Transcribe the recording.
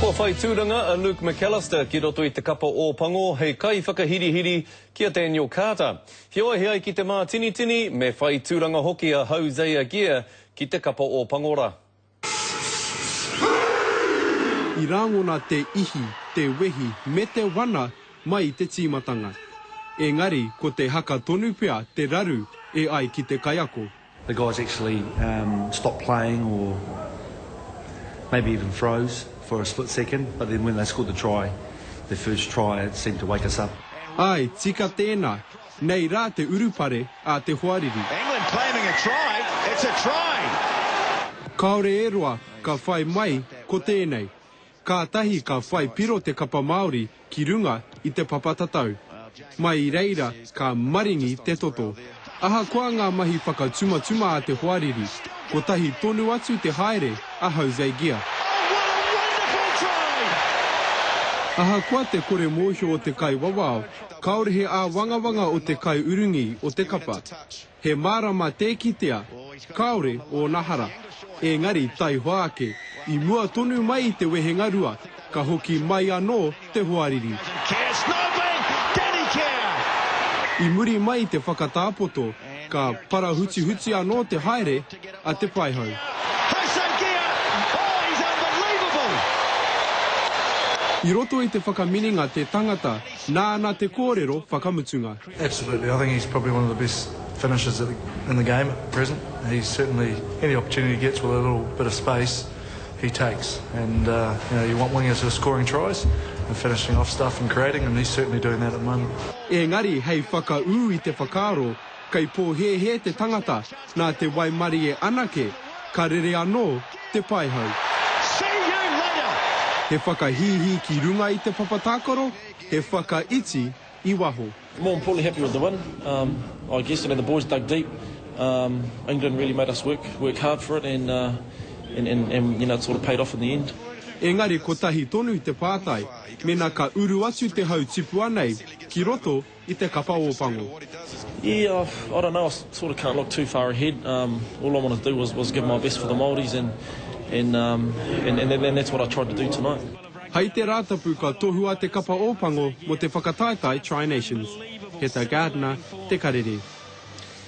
Kua whai tūranga a Luke McAlister ki roto i te kapa Ōpango hei kaiwhakahirihiri ki a Daniel Carter. Heoi he ai ki te mātinitini, me whai tūranga hoki a Hosea Gear ki te kapa Ōpango rā. I rāngona te ihi, te wehi me te wana mai i te tīmatanga. Engari ko te haka tonu pea te raru e ai ki te kaiako. The guys actually stopped playing or maybe even froze for a split second but then when they scored the try, their first try, it seemed to wake us up. Āe, tika tēnā. Nei rā te urupare a te hoariri. England claiming a try, it's a try! Kāore e roa ka whai mai ko tēnei. Kātahi ka whai piro te kapa Māori ki runga i te papa tatau. Mai i reira ka maringi te toto. Ahakoa ngā mahi whakatumatuma a te hoariri, kotahi tonu atu te haere a Jose Gear. Ahakoa te kore mōhio o te kaiwawao, kāore he āwangawanga o te kaiurungi o te kapa. He mārama tē kitea, kāore ōna hara. Engari taihoa ake, i mua tonu mai i te wehenga rua, ka hoki mai anō te hoariri. I muri mai i te whakatāpoto, ka parahutihuti anō te haere a te paihau. I roto i te whakaminenga te tangata nāna te kōrero whakamutunga. Absolutely, I think he's probably one of the best finishers in the game at present. He's certainly, any opportunity he gets with a little bit of space, he takes. And uh, you know, you want wingers who are scoring tries and finishing off stuff and creating, and he's certainly doing that at the moment. Engari hei whakaū i te whakaaro, kei pōhēhē te tangata nā te waimarie anake, ka rere anō te paihau. See you later! He whakahīhī ki runga i te papa tākaro, he whakaiti i waho. More importantly happy with the win um I guess you know the boys dug deep um England really made us work work hard for it and uh and and and you know it sort of paid off in the end. Engari kotahi tonu te pātai, mena ka uru atu te hau tipua nei ki roto i te kapa Ōpango. Yeah, I don't know, I sort of can't look too far ahead, um, all I wanted to do was, was give my best for the Māoris and, and, um, and, and, and that's what I tried to do tonight. Hei te Rātapu ka tohua te kapa Ōpango mō te whakataetae Tri-Nations. Heta Gardiner, Te Karere.